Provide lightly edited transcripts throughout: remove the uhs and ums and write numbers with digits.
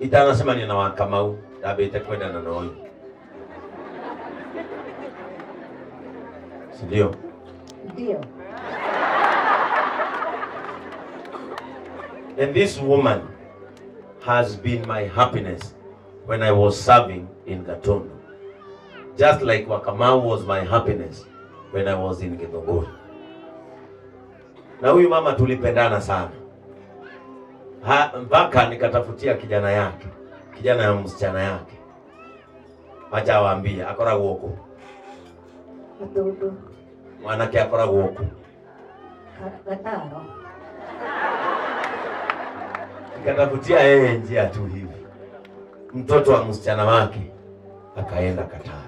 Itanacemania na Wakamau ndambĩte kwendana na ũyũ. Si ndio? Ndio. And this woman has been my happiness when I was serving in Gatundu. Just like Wakamau was my happiness when I was in Githunguri. Na huyu mama tulipendana sana. Ha, mpaka nikatafutia kijana yake, kijana ya msichana yake. Acha awaambie akoragwo kũ. Gatundu. Mwanake akoragwo kũ. Gataro. Nikatafutia yeye njia tu hivi, mtoto wa msichana wake akaenda Qatar,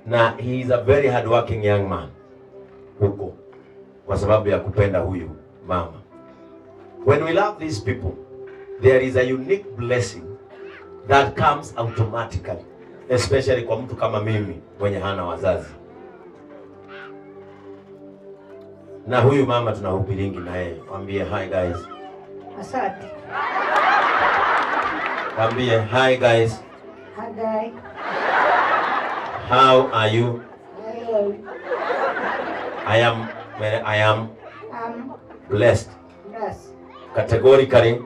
na he is a very hard working young man huko, kwa sababu ya kupenda huyu mama. When we love these people, there is a unique blessing that comes automatically, especially kwa mtu kama mimi mwenye hana wazazi. Na huyu mama tunahubiringi na yeye, mwambie hi guys. Asante. Mwambie hi guys, Hi guys. how are you? Hello. I am I'm blessed. blessed. Categorically,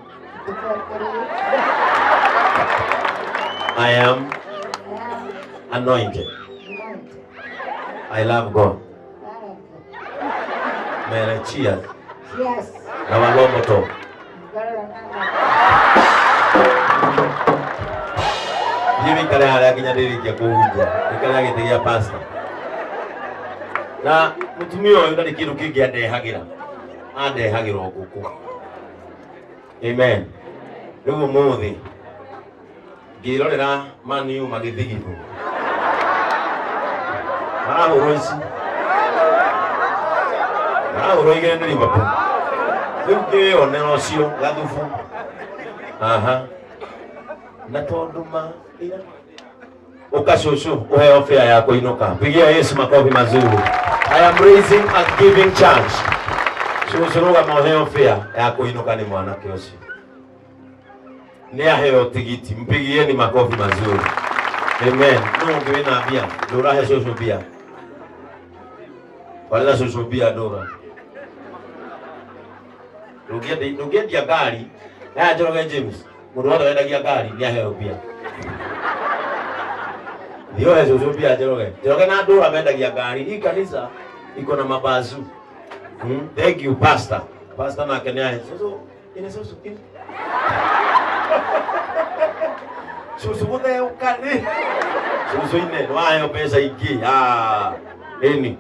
I am I am anointed. anointed. I love God. Thank Mere cheers. you. Yes. Na walombo to. Thiĩ wĩikare harĩa nginya ndĩrĩkia kũhunjia. Wĩikare gĩtĩ gĩa pastor. Na mũtumia ũyũ ndarĩ kĩndũ kĩngĩ andehagĩra. Andehagĩra o ngũkũ. Amen. Rĩu ũmũthĩ ngĩrorera Man U magĩthigithwo. Marahũrwo ici. Marahũrwo igĩrĩ nĩ Liverpool. Rĩu ngĩyonera ũcio gathubu. Aha. Na tondũ ma ira uka shushu uheo fare ya kuinuka. Pigia Yesu makofi mazuri. I am raising a giving church. Shushu rũgama ũheo fare ya kuinuka nĩ mwanake ũcio. Nĩ aheo tigiti. Mpigieni makofi mazuri. Amen. No ũngĩ wĩna mbia, ndũrahe shushu mbia. Twarĩra shushu mbia ndũra. Ndũngĩendia ngari. Aya Njoroge James, mũndũ wothe wendagia ngari nĩ aheo mbia. Thiĩ ũhe cũcũ mbia Njoroge. Njoroge na ndũra mendagia ngari. Hii kanisa iko na mabazu. Thank you pastor. Pastor nake nĩ ahe cũcũ, ine cũcũ, ine. Cũcũ gũtheũka nĩ. Cũcũ ine, nĩ waheo mbeca ingĩ. Ah, ĩni.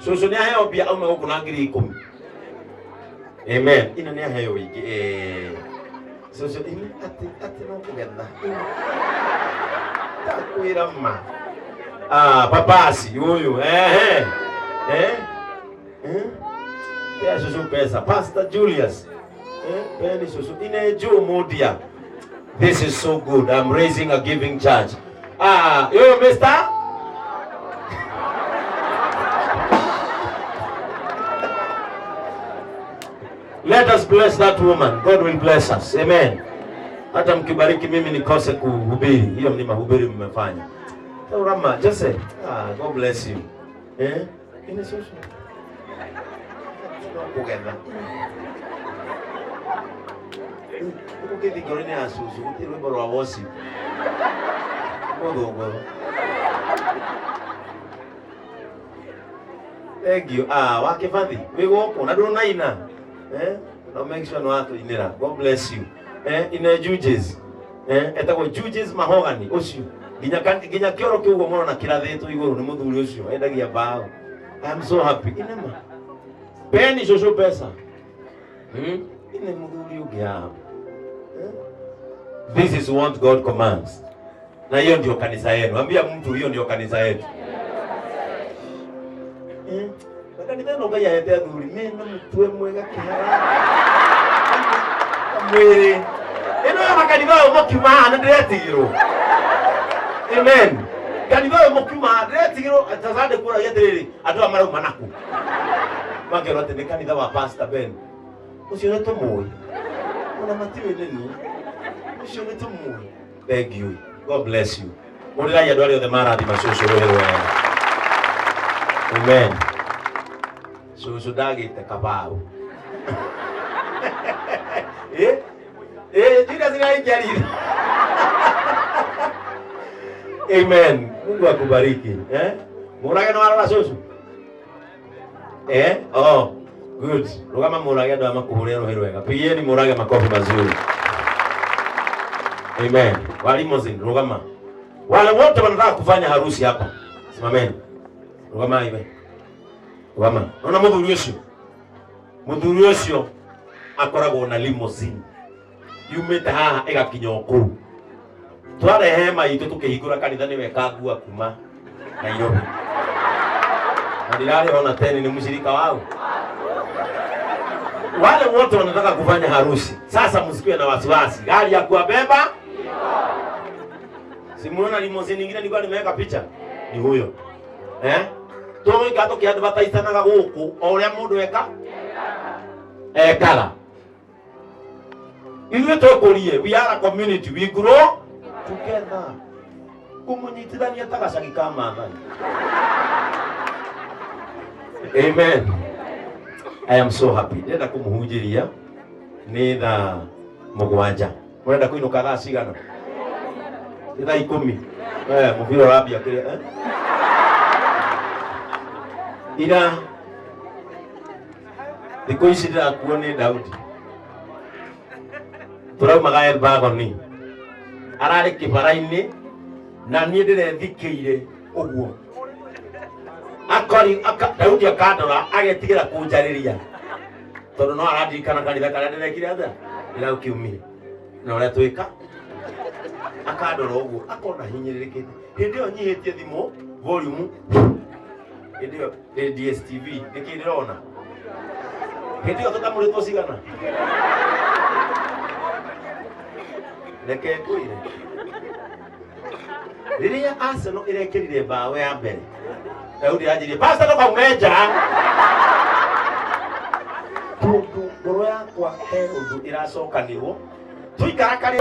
Cũcũ nĩ aheo mbia aume gũkũ na 10,000. Amen. Ina nĩ aheo ingĩ. Eh. Cũcũ ine atĩ atĩ no kũgetha. Ndakwĩra ma. Ah, papasi huyu. Ehe. Eh? Eh? Pea shushu pesa. Pastor Julius. Eh? Peeni shushu. Ine juu mudia. This is so good. I'm raising a giving church. Ah, yo mister? Let us bless that woman. God will bless us. Amen. Hata mkibariki mimi nikose kuhubiri. Hiyo ni mahubiri mmefanya. So Rama, just say, ah, God bless you. Eh? Ine shushu. Kugetha. Ũgĩthiĩ ngoro-inĩ ya cucu gũtirĩ rwĩmbo rwa worship. Mũthũngũrũ. Thank you. Ah, wa Kĩbathi, wĩ gũkũ na ndũnaina. Eh? No make sure nĩ watũinĩra. God bless you. Eh, ine Judges. Eh, etagwo Judges Mahogany ũcio. Nginya nginya kĩoro kĩu ũguo mũrona kĩrathĩtwo igũrũ nĩ mũthuri ũcio endagia mbaũ. I am so happy. Inema. Peeni cũcũ mbeca. Ine mũthuri ũngĩ haha. Eh? This is what God commands. Na hiyo ndio kanisa yenu. Ambia mtu hiyo ndio kanisa yetu. Eh? Na kanitha ĩno Ngai ahete athuri mena mũtwe mwega kĩhara. Mwĩrĩ. Ĩno ya makanitha ũyũ mũkiuma haha nĩ ndĩretigĩrwo. Amen. Kanitha ũyũ mũkiuma haha ndĩretigĩrwo ta Sunday kũragia atĩrĩrĩ andũ aya marauma nakũ. Makerwo atĩ nĩ kanitha wa Pastor Ben. Ũcio nĩ tũmũĩ. Ona matiũĩ nĩ niĩ. Ucio nĩ tũmũĩ. Thank you. God bless you. Mũrĩrai andũ arĩa othe marathima cũcũ rũhĩ rwega. Amen. Cũcũ ndagĩte kabaũ. Eh? Eh, Julius nĩaingĩarire. Amen. Mungu akubariki. Eh? Mũrage no arora cũcũ? Eh? Oh, good. Rũgama mũrage andũ aya makũhũre rũhĩ rwega. Pigieni mũrage makofi mazuri. Amen. Wa limousine, rũgama. Wale wote wanataka kufanya harusi hapa. Simameni. Rũgama iwe. Rũgama. Naona mũthuri ũcio. Mũthuri ũcio akoragwo na limousine. Yumĩte haha ĩgakinya o kũu. Twarehe hema itũ tũkĩhingũra kanitha nĩwe kangua kuma Nairobi. Na ndirarĩ ona teni ni mshirika wao. Wale wote wanataka kufanya harusi. Sasa msikuwe na wasiwasi. Gari ya kuwabeba Simuona limousine nyingine nilikuwa nimeweka picha. Ni huyo. Eh? Tũgũikara tũkĩadvertisanaga gũkũ o ũrĩa mũndũ eka ekaga. Ithuĩ twĩkũrie, we are a community, we grow together. Kũmũnyitithania ta gacagi ka Maathai. Amen. I am so happy. Ndĩrenda kũmũhunjĩria nĩ thaa 7. Mũrenda kũinũka thaa cigana? Nĩ thaa 10. Eh, mũbira ũrambia kĩrĩa eh? Ira thikũ ici ndĩrakuo nĩ Daudi. Tũraumaga Elbagoni. Ararĩ kĩbara-inĩ na niĩ ndĩrethikĩire ũguo. Akori aka, Daudi akandora agetigĩra kũnjarĩria tondũ no arandirikana kanitha karĩa ndĩrekire atĩa ĩra ũkiumire na ũrĩa twĩka akandora ũguo akona hinyĩrĩrĩkĩte. Hĩndĩ ĩyo nyihĩtie thimũ volume, hĩndĩ ĩyo ndĩ DSTV nĩkĩ ndĩrona hĩndĩ ĩyo tũtamũrĩtwo cigana. Reke ngwĩre, rĩrĩa Arsenal ĩrekĩrire mbaũ ya mbere, Daudi anjirie, "Pastor, ndũkaume nja," tondũ ngoro yakwa he ũndũ ĩracokanĩrwo tũikara karĩ.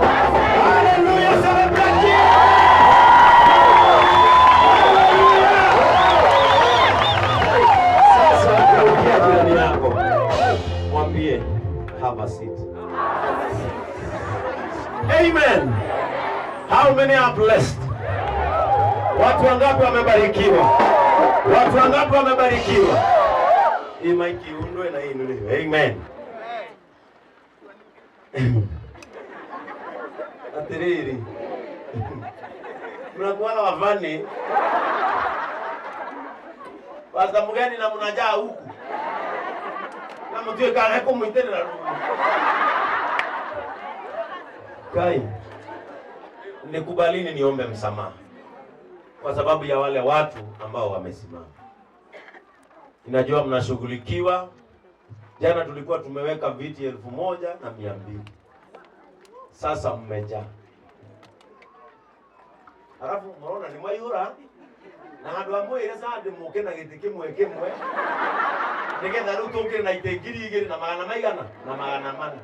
Hallelujah, celebrate. Sasa geukia jirani yako, mwambie, "Have a seat." Amen. How many are blessed? Watu wangapi wamebarikiwa? Watu wangapi wamebarikiwa? Hii mic iundwe na hii inuliwe. Amen. Atiriri. Mnakuwa wafani. Pastor mgeni na mnajaa huku. Na mtue kana kumuiterera rũĩ. Kai. Nikubalini niombe msamaha kwa sababu ya wale watu ambao wamesimama. Ninajua mnashughulikiwa. Jana tulikuwa tumeweka viti 1,200. Sasa mmejaa. Alafu murona ni mwaihura na handu ha mwire sande muke na giti kimwe kimwe nigetha riu tukire na ite 2000 na magana maigana na magana mana.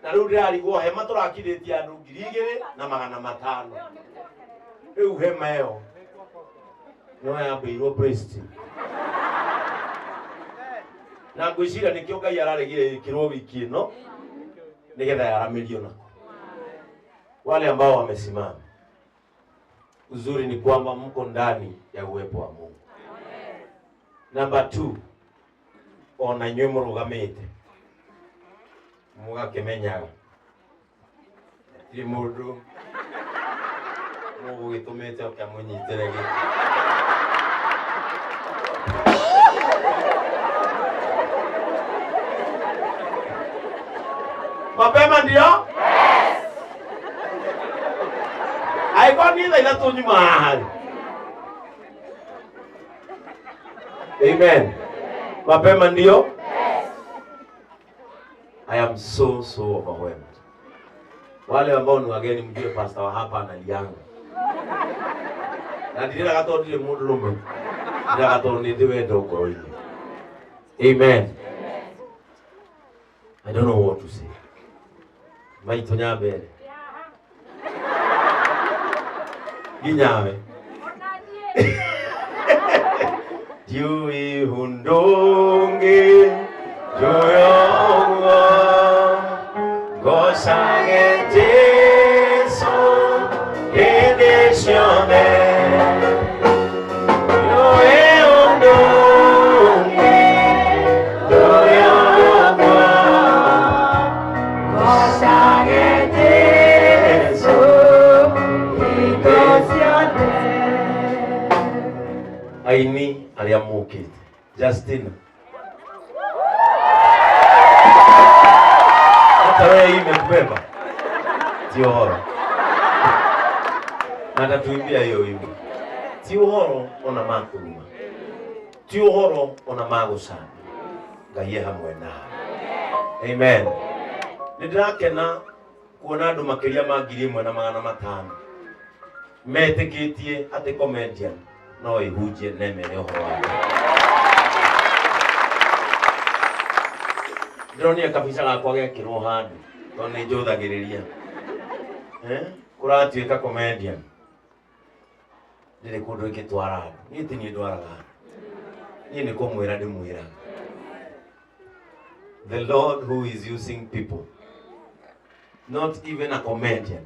Na riu ndirarigwo hema turakirĩtie andũ 2500. Riu hema ĩyo no yambĩirwo priest. Na ngwĩciria nĩkĩo Ngai araregire ĩkĩrwo wiki ĩno nigetha yaramĩrio nako. Wale ambao wamesimama, uzuri ni kwamba mko ndani ya uwepo wa Mungu. Number 2, ona inyuĩ mũrũgamĩte mũgakĩmenyaga ti mũndũ mũgũgĩtũmĩte oke amũnyitĩre gĩtĩ. Mapema ndio? Yes. Aiko ni thaa ithatũ nyuma haha. Amen. Mapema ndio? Yes. I am so overwhelmed. Wale ambao ni wageni mjue pastor wa hapa analianga. Na ndirĩraga tondũ ndirĩ mũndũrũme. Ndirĩraga tondũ nĩ ndĩ wendo ngoro-inĩ. Amen. I don't know what to say. Maitũ nyambere. Nginyawe. Ndiũĩ ũndũ ũngĩ njũĩ ngocage Jesũ hĩndĩ ciothe. Ndiũĩ ũndũ ũngĩ njũĩ ũguo ngocage Jesũ hĩndĩ ciothe. Aini arĩa mokĩte. Justina. Hata wewe hii imekubeba. Ti ũhoro. Na tatuimbia hiyo wimbo. Ti ũhoro ona makũruma. Ti ũhoro ona magũcamba. Ngai e hamwe nawe. Amen. Nĩ ndĩrakena kuona andũ makĩria ma 1500 metĩkĩtie atĩ comedian no ĩhunjie na ĩmere ũhoro wa Ngai. Ndĩronire kabica gakwa gekĩrwo handũ tondũ nĩ njũthagĩrĩria. Kũratuĩka comedian ndirĩ kũndũ ingĩtwara andũ. Niĩ ti niĩ ndwaraga andũ. Niĩ nĩ kũmwĩra ndĩmwĩraga. The Lord who is using people, not even a comedian,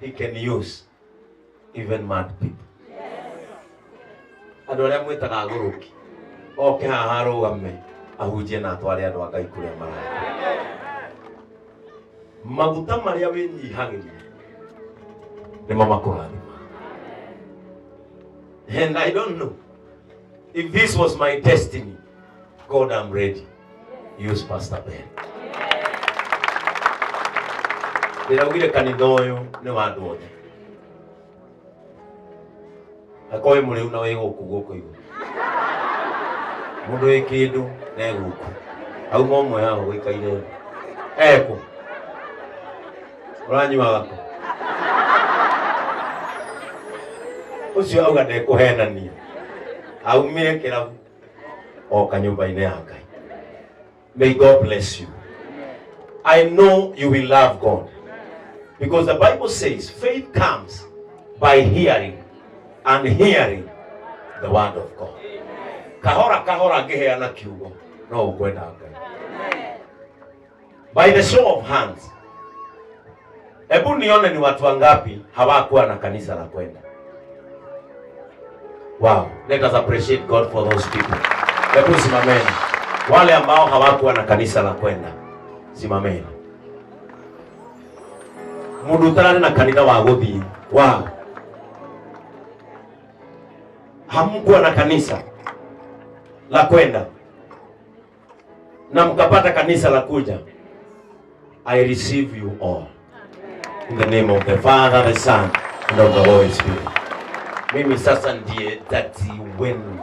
he can use even mad people. Andũ arĩa mwĩtaga agũrũki oke haha arũgame ahunjie na atware andũ a Ngai kũrĩa marathiĩ. Maguta marĩa wĩnyihagĩria nĩmo makũrathima. And I don't know if this was my destiny. God, I'm ready. Use Pastor Ben. Ndĩraugire kanitha ũyũ nĩ wa andũ othe. Akorwo wĩ mũrĩu na wĩ gũkũ gũkũ igũrũ. Mũndũ wĩ kĩndũ na e gũkũ. Auma ũmwe haha ũikaire. Ekũ. Ũranyuaga kũ? Ũcio auga ndekũhenania. Aumire kĩrabu oka nyũmba-inĩ ya Ngai. May God bless you. I know you will love God. Because the Bible says faith comes by hearing and hearing the word of God. Kahora kahora ngĩheana kiugo no ũkwenda Ngai. By the show of hands. Hebu nione ni watu wangapi hawakuwa na kanisa la kwenda. Wow, let us appreciate God for those people. Hebu simameni. Wale ambao hawakuwa na kanisa la kwenda, simameni. Mundu utararĩ na kanitha wa gũthiĩ. Wow. Hamkuwa na kanisa la kwenda na mkapata kanisa la kuja. I receive you all in the name of the Father, the Son, and of the Holy Spirit. Mimi sasa ndiye daddy wenu.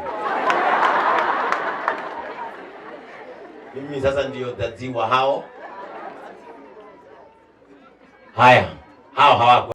Mimi sasa ndiyo daddy wa hao. Haya, hao hawako.